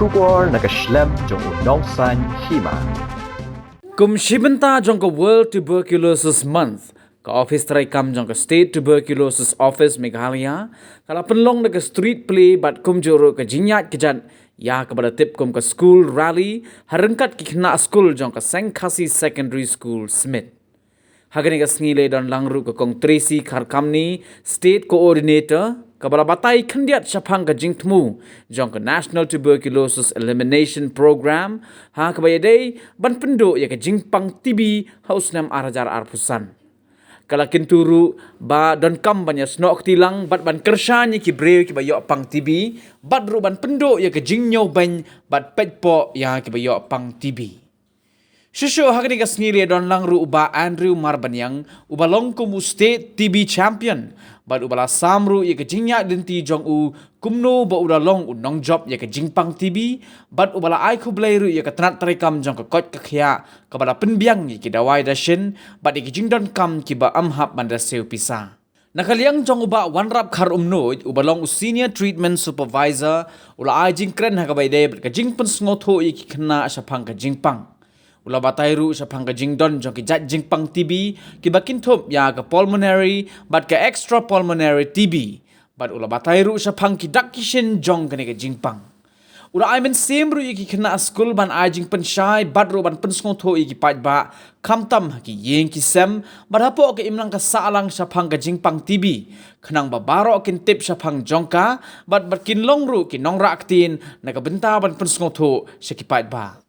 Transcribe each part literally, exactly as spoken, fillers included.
Khubor na ka shlem jong u nongsaiñ hima. Kum shi bynta jong ka World Tuberculosis Month, ka office treikam jong ka State Tuberculosis Office Meghalaya ka la pynlong da ka street play bad kumjuh ruh ka jingïaid kjat ïa kaba la tip kum ka school rally ha ryngkat ki khynnah skul jong ka Seng Khasi Secondary School Smit. Ha kane ka sngi la don lang ruh ka Kong Tracy Kharkamni, State Coordinator, kaba la batai khyndiat shaphang ka jingthmu jong ka National Tuberculosis Elimination Program, ha kaba ïadei ban pynduh ïa ka jingpang T B ha u snem ar hajar arphew san. Ka la kyntu ruh ba donkam ban ïasnoh kti lang bad ban kyrshan ïa ki briew kiba ïoh pang T B, bad ruh ban pynduh ïa ka jingñiewbeiñ bad peit poh ïa kiba ïoh pang T B. Shuh shuh ha kane ka sngi la don lang ruh u Bah Andrew Marbaniang, uba long kum u State T B Champion, bad uba la sam ruh ïa ka jingïaid lynti jong u kumno ba u la long u nongjop ïa ka jingpang T B, bad uba la ai khublei ruh ïa ka tnat treikam jong ka koit ka khiah kaba la pynbiang ïa ki dawai dashin bad ïa ki jingdonkam kiba ym hap ban da siew pisa. Na ka liang jong u Bah Wanrap Kharumnuid, uba long u Senior Treatment Supervisor, u la ai jingkren ha kaba ïadei bad ka jingpynsngewthuh ïa ki khynnah shaphang ka jingpang. U la batai ruh shaphang ka jingdon jong ki jait jingpang T B kiba kynthup ïa ka pulmonary bad ka extrapulmonary T B. Bad u la batai ruh shaphang ki dak ki shin jong kane ka jingpang. U la ai mynsiem ruh ïa ki khynnah skul ban ai jingpynshai bad ruh ban pynsngewthuh ïa ki paidbah, khamtam ha ki ïing ki sem bad hapoh ka imlang ka sahlang shaphang ka jingpang T B, khnang ba baroh kin tip shaphang jong ka bad, bad kin long ruh ki nongrah ktien na ka bynta ban pynsngewthuh sha ki paidbah.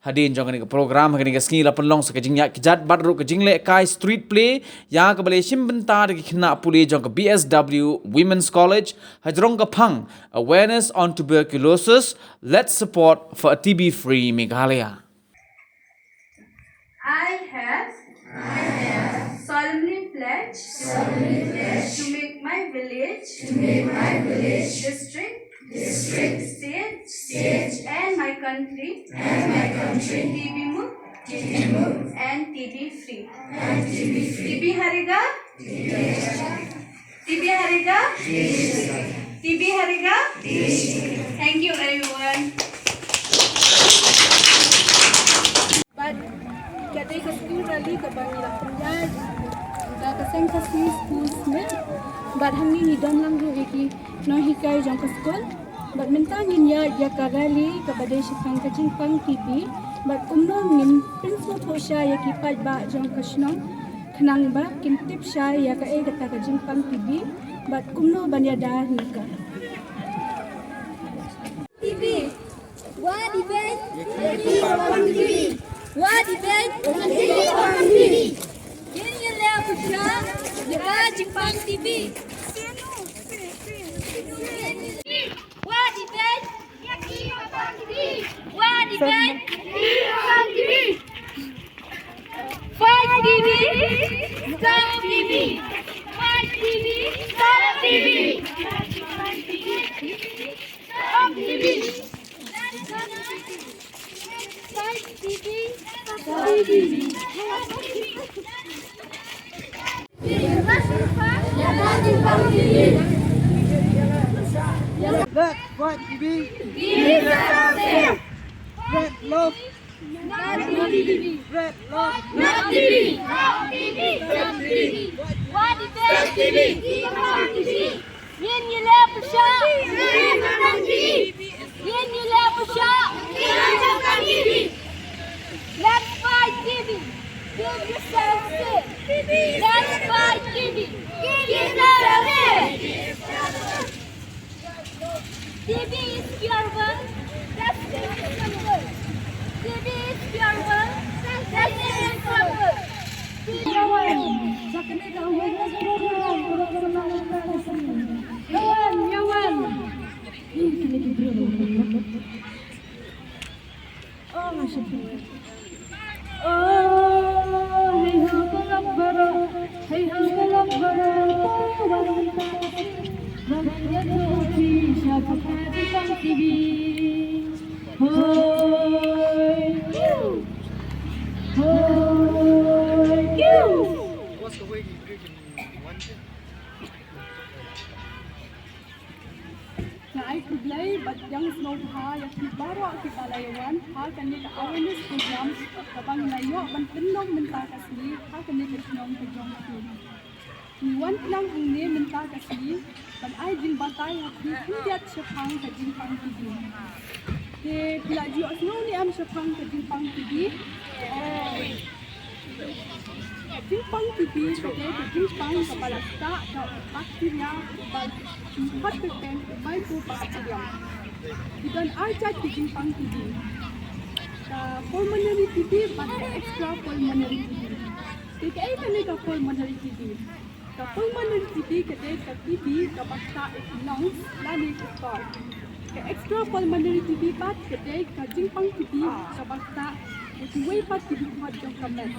Hadien jong kane ka program, ha kane ka sngi la pynlong sa ka jingïaid kjat bad ruh ka jinglehkai street play ïa kaba la shim bynta da ki khynnah pule jong ka B S W Women's College, hajrong ka phang Awareness on Tuberculosis, Let's Support for a T B Free Meghalaya. I have, I have solemnly pledged, solemnly pledged to make my village, to make my village, district, district, state, state, and my country, and my country, T B mukt, T B mukt, and T B free, and T B free. T B haregah, T B haregah, T B haregah. Thank you, everyone. Bad ka dei ka school rally kaba ngi la pynïaid da ka Seng Khasi School Smit. Bad hangne ngi don lang ruh ïa ki nonghikai jong ka school. Bad mynta ngin ïaid ïa ka rally kaba dei shaphang ka jingpang T B. Bad kumno ngin pynsngewthuh shai ïa ki paidbah jong ka shnong, khnang ba kin tip shai ïa kaei kata ka jingpang T B bad kumno ban ïada na ka. T B. Wa dibei. Wa dibei. Ngin ïaleh pyrshah ïa ka jingpang T B. Wa dibei. Wa dibei. Fight T B. Stop T B. Fight T B. Stop T B. Stop T B. Fight T B. Stop T B. Let's fight T B. Red love. Red love. Stop T B. Stop T B. Stop T B. Stop T B. Ngin ïaleh pyrshah. Ngin ïaleh pyrshah. Let's fight T B. Give yourself safe. Let's fight T B. Give yourself safe. T B is curable. That's the struggle. T B is curable. That's the struggle. Yawan, yawan. Oh, nga shim. Oh, hei ho ka lok baroh, hei ho ka lok baroh. Wan ïa ka uti sha paka di pang T B. Hoi. Hoi. Nga ai khublei bad Ïa sngewbha ïa phi baroh kiba la ïa wan ha kane ka awareness program kaba ngi la ïoh ban pynlong mynta ka sngi ha kane ka shnong ka jong phi. Ngi wan lang hangne mynta ka sngi ban ai jingbatai ha phi khyndiat shaphang ka jingpang T B. Te phi la ju ïohsngew ne em shaphang ka jingpang T B? Jingpang T B ka dei ka jingpang kaba la sah da u bakteria uba khot kyrteng u Mycobacterium. Ki don ar jait ki jingpang T B. Ka pulmonary T B bad ka extra pulmonary T B. Te kaei kane ka pulmonary T B? Ka pulmonary T B ka dei ka T B kaba sah ïa ki lungs lane ki kor. Ka extra pulmonary T B pat ka dei ka jingpang T B kaba sah ïa kiwei pat ki dkhot jong ka met.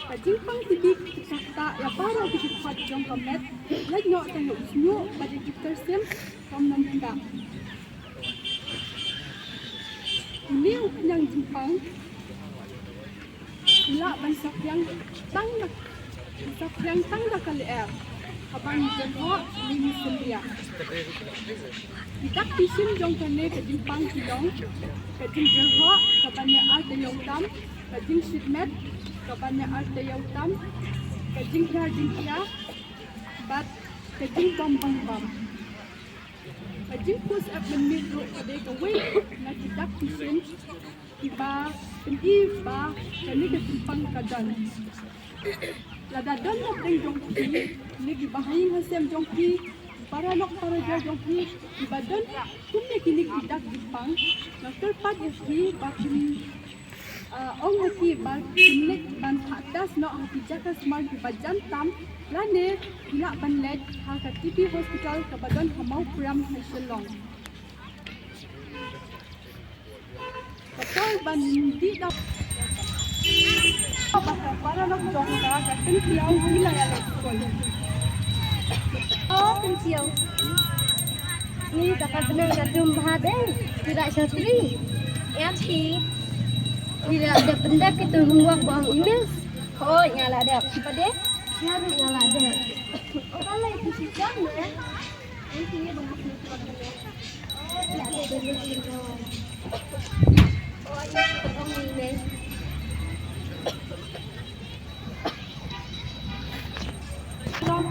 Ka jingpang T B ka sah ïa baroh ki dkhot jong ka met, lait noh tang ïa u shñiuh bad ïa ki tyrsim kam nang ktah. Une u khñiang jingpang u lah ban saphriang tang da, saphriang tang da ka lyer haba ngi jyrhoh ne ngi synriah. Ki dak ki shin jong kane ka jingpang ki long ka jingjyrhoh kaba ne ar taïew tam, ka jingshit met kaba ne ar taïew tam, ka jinghiar jingkhia bad ka jingbam bam bam. Ka jingpus ap mynmiet ruh ka dei kawei na ki dak ki shin kiba pyni ba kane ka jingpang ka don. Lada don na pdeng jong phi ne kiba ha ïing ha sem jong phi, para lok para jer jong phi kiba don kumne kine ki dak jingpang, nga kyrpad ïa phi ba phin, ah, ong ha ki ba phin leit ban phah test noh ha ki jaka sumar kiba jan tam lane phi lah ban leit ha ka T B hospital kaba don ha Mawprem ha Shillong. Ka por ban dih da ba ka para lok jong ka ka pynkiaw ki la ïa leit skul. O pynkiaw. Ni ta ka bneng ka dum bha dei. Ki la shatri. Em ti. Ki la da pyndep ki tu homework ba ong email. Hooid nga la dep. Pade. Nga ruh nga la dep. O ka lai ki si jam ne. Em ti ba nga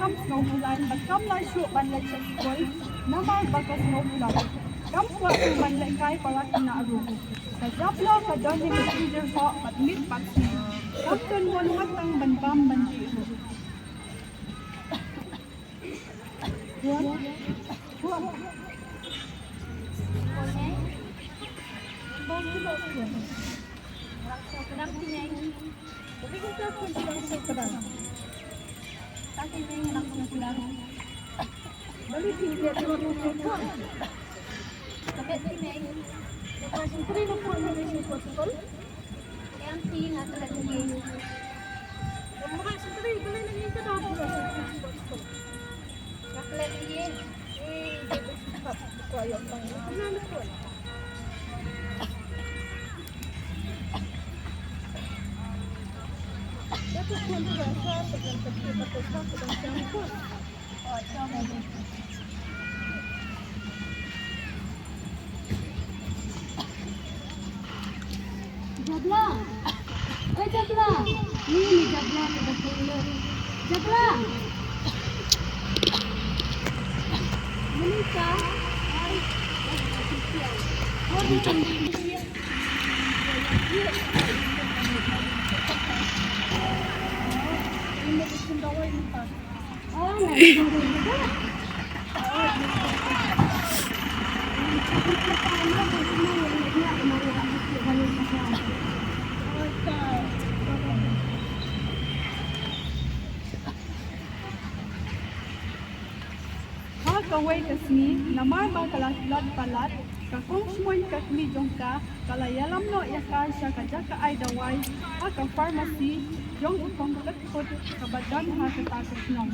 Kam sngewphylla bad kam lah shuh ban leit sha skul namar ba ka sngewphylla. Kam kwah ruh ban lehkai para khynnah ruh. Ka jingpang ka don ïa ka jingjyrhoh bad miet bad sngi. Kam don mon wat tang ban bam ban dih ruh. Jabla. Oi Jabla. Ni ni Jabla ka dah pulang. Jabla. Menikah. Hai. Ini pun dawai ni, Pak. Ha kawei ka sngi, namar ba ka la tlot palat, ka kong Shmuiñ ka kmie jong ka, ka la ïalam noh ïa ka sha ka jaka ai dawai ha ka pharmacy jong u kong Katkhut kaba don ha kata ka shnong.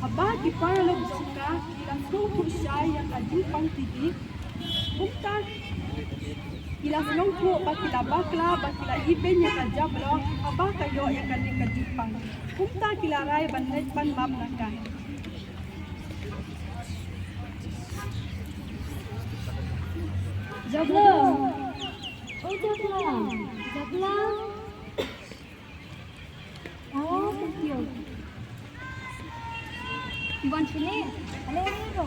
Haba ki paralok jong ka ki la sngewthuh shai ïa ka jingpang T B, Ïa sngewthuh ba ki la bakla, ba ki la ibeiñ ïa ka jabrok, haba ka ïoh ïa kane ka jingpang. Kumta ki la rai ban leit pan map na ka. Jabla. Oh, Jabla. Jabla. Oh, thank you. You want to name? Hello, hello.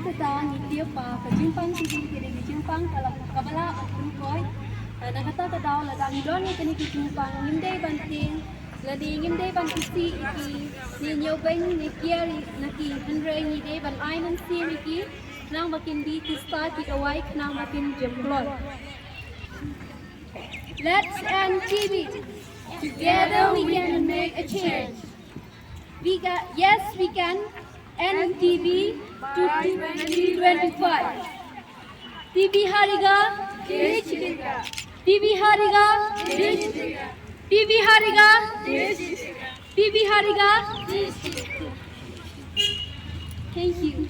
Kumta ngi tiap ba ka jingpang TV ka dei ka jingpang kaba la pynkoit. Na kata ka daw lada ngi don ïa kane ka jingpang ngim dei ban tieng lane ngim dei ban isih ïa ki ne ñiewbeiñ ne kiar na ki, hynrei ngi dei ban ai mynsiem ïa ki khnang ba kin dei ki stad ki dawai khnang ba kin jemkloi. Let's end TV. Together we can make a change. We can, yes, we can end TV to twenty twenty-five. TV Hariga, TV Hariga, TV Hariga, TV Hariga. Thank you.